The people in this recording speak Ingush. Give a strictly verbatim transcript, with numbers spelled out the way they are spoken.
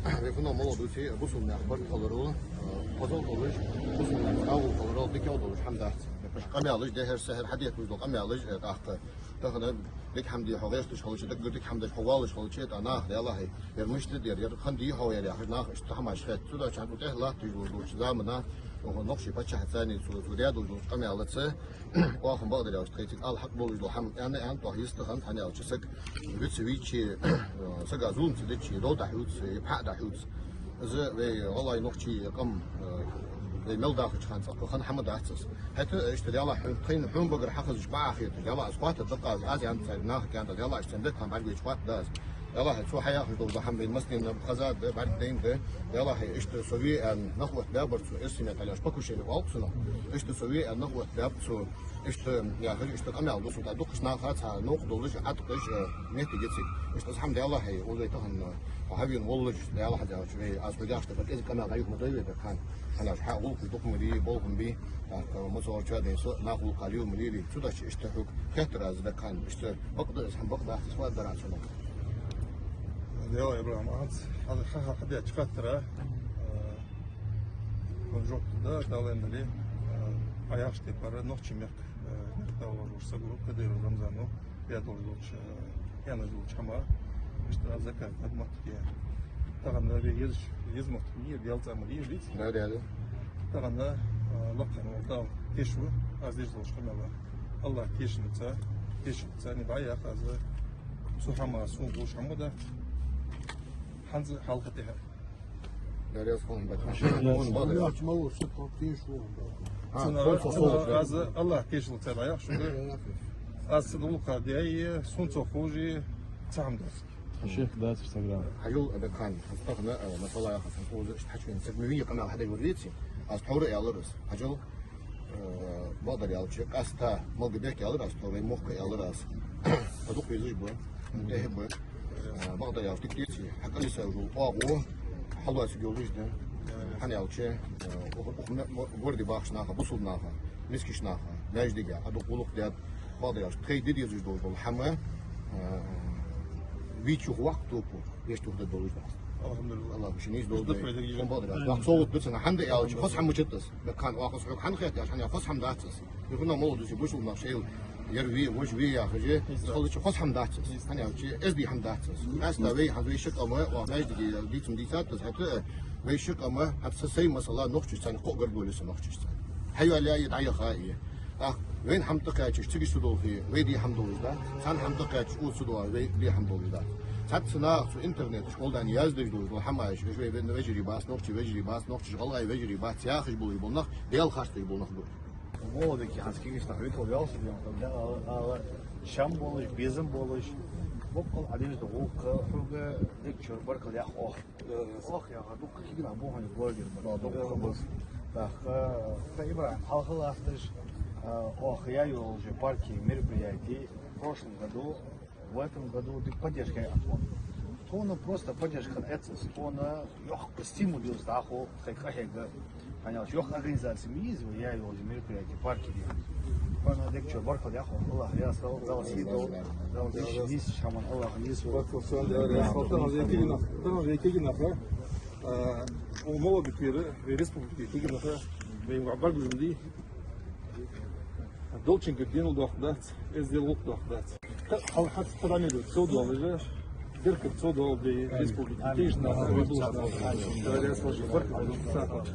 Вай хӀанз мел дола дувций, бусалба наьха барт хиларал, э, хозал долаш, бусалба наьха цхьоагӀо хиларал дикагӀа долаш хӀама дац. Къамаьлаш, дехьара-сехьара хьадехкаш дола къамаьлаш, э, тӀаккха тахан дика хӀама де хьо гӀерташ хилча, даггара дика хӀама деш хьо воаллаш хилча, тӀаккха наха, Даьлахьа, ер мишта да ер, ер хӀана дий хьона ер яхаш, наха иштта хӀамаш хет. Цудухьа хӀанз тӀехьа латташ долча замана, оаха нохчий паччахьаца цу, цу даь долча къамаьлаца, оаха бакъдар аьлча, тхоцига ала хьакъ долаш дола хӀама аьнна, аьнна, тӀаккха йистхинна, хӀана аьлча саг вицвичи, э, сага зулам ца дичи, дов дӀахьувца, е пхьа дӀахьувца. Из вай гӀалгӀай нохчий къам, э, вай мел дахача хана цӀаккха хинна хӀама дац из. ХӀаьта иштта Даьлахьа хьона, тхона хьона багара хьахезаш бакъахьа хеташ, Даьлахьа, аз хаттар да-кх аз, аз аьннад царга, наха кӀанта, Даьлахьа, аьшта царна бетта хӀама бӀаргавайча хаттар да аз. Даьлахьа, цо хьаяхаш дола хӀама вайна массанена хезад, бӀаргадайнад. Даьлахьа, иштта со ве аьнна, нах оттабаьбар цо, из сина тӀалаш покушение оал-кх цунах. Иштта со ве аьнна, нах оттабаьб цо. Иштта яхаш, иштта къамаьл ду сона, тӀаккха дукхача наха цхьа новкъа долаш, Ӏаткъаш, э, метте гициг. Иштта из хӀама, Даьлахьа, укхаза тахан, э, хьо хьавена воллаш, Даьлахьа, Даьлахьа, вай, аз хьога яхаш да, кӀезига къамаьл дӀайоха ма дой вай, Бекхан. ХӀана аьлча хьа гӀулакхаш дукха ма дий, болх ма бий, тӀаккха, э, массавар чоа дайна со, наха гӀулакха лела ма лелий. Цудухьа иштта хьога хеттар аз, Бекхан, иштта бакъ да из хӀама, бакъ дац из, фу аргдар Ӏа цунах? Даьлахьа, Ибрахьим, аз хьа-, хьа-, хьа-, хьадеча хаттара, э, хьона жоп да, Дала аьннадале, э, Ӏа яхача тайпара нохчий мехка, э, мехка дӀавоалаш вола саг ва Кадыров Рамзан, даь долаш долча, э, аьнна долча хӀаман, иштта заказ даьд моттиге. Тахан вай езаш, еза моттиг ма йий, Даьла цӀа ма дий из, дий? Да, да, да. Тахан, э, лакхе вола Дала теш ва, аз деш долча къамаьла Аллахӏ тешанза, тешанза, не бӀаргаяьккха аз, цу хӀаман сона ховш хӀама дац. ХӀанз хьалха, тӀехьа. Дарьяс хӀама дац. Хьаьша, хӀама дац. Малуш, тхо теш ва. А, цунах, цунах аз Аллахӏ тешанза бӀаргаяьккха шуга. Аз цу гӀулакха даьй, сона цох ховш цхьа хӀама дац. Хьаьша, дац сагра. Хьажал, Бекхан, хӀанз тахан, э, масала, хӀанз укхаза иштта хьачувена саг ма вий, къамаьл хьадеш вар веций? Аз тхьовра аьлар из. Хьажал, э, бакъдар аьлча, къаьстта Малгобека аьлар аз тхьовра, вай мохк аьлар аз. Тха дукха везаш ба, тӀехьа ба. Э, бакъдар аьлча, дика деций, хьакъалиса уж оагӀув, хьалоацаргйолаш да. ХӀана аьлча, э, укх, укх ме-, мо-, городе бахача наха, бусалба наха, мискача наха маьждиге Ӏа дукха гӀулакх даьд, бакъдар аьлча, тхоай де дезаш долаш дола хӀама, э, вийча юха ваккха топу, вешта юха да долаш дац. Алхьамдулиллахӏ. Аллахӏ ши нийса долда. Ишта да пайда гига. Хьона бакъдар аьлча. Вахь со вот бицана хӀама да аьлча, хоза хӀама ма чуттас. Бекхан, оаха со хьога хӀана хет аьлча, хӀана хоза хӀама дац из. Юхана молодости бушул нах шоайла, ер ве, вож ве яхаш, халача хоза хӀама дац из. ХӀана аьлча, эздий хӀама дац из. Къаьстта вай, хӀанз вай ши къам, оаха маьждиге дийца ма дийцад из, хӀаьта вай ши къам, хӀанз са сай масала нохчашца цхьана кхоъ гаргало я са нохчашца. Хьайоалаяьй, дӀаяхаьй. ТӀаккха вайна хӀама тӀакхаьчача, цига ца долхе, вай де хӀама долаш дац. Царна хӀама тӀакхаьчача, укхаза ца долхе, вай де хӀама долаш дац. Цхьацца наха цу интернета чу гӀолла яздаь долаш дола хӀамаш, уж вай вежарий бац, нохчий вежарий бац, нохчий гӀалгӀай вежарий бац яхаш болаш бола нах, Даьла харцдеш бола нах ба. Молодой хӀанз кагийча наха витал вялса дем, да, ала, ала, шам болаш, безам болаш. Боккъал Ӏадинаш да гӀулакха, хьога дегчор баркал яха оаха. Оаха яха дукха кагий нах ба хьона блогер ба. Да, дукха ба. ТӀаккха, тха Ибрахьим, хьалха латташ, а, оаха яь йола уже парки мероприятий в прошлом году, в этом году дика поддержка яь тхона. Тхона просто поддержка хинна эццес, тхона йоккха стимул йолаш дӀахо тхоай къахьега. ХӀана аьлча йоккха организаци ма йий из, вай яь йола мероприятий парки де. Хьона дегчор баркал яха оаха, Аллахӏ раьза хилва, Дала сий долда, Дала нийсача хӀаман Аллахӏ нийсволва. Баркал, Сон, Даьла раьза хилва. Тахан вай кагий нах, тахан вай кагий нах, а, укх Малгобекера, вай республике кагий нах, вай ма бӀаргагуш ма дий. Долчунга денал доккха дац, эздел гӀулакх доккха дац. Хьал хьац тхо дӀа ма дий, цо доаллаш, беркат цо доаллаш, республике кагийча наха, вай бусалба наха. Дала раьза хилва, баркал.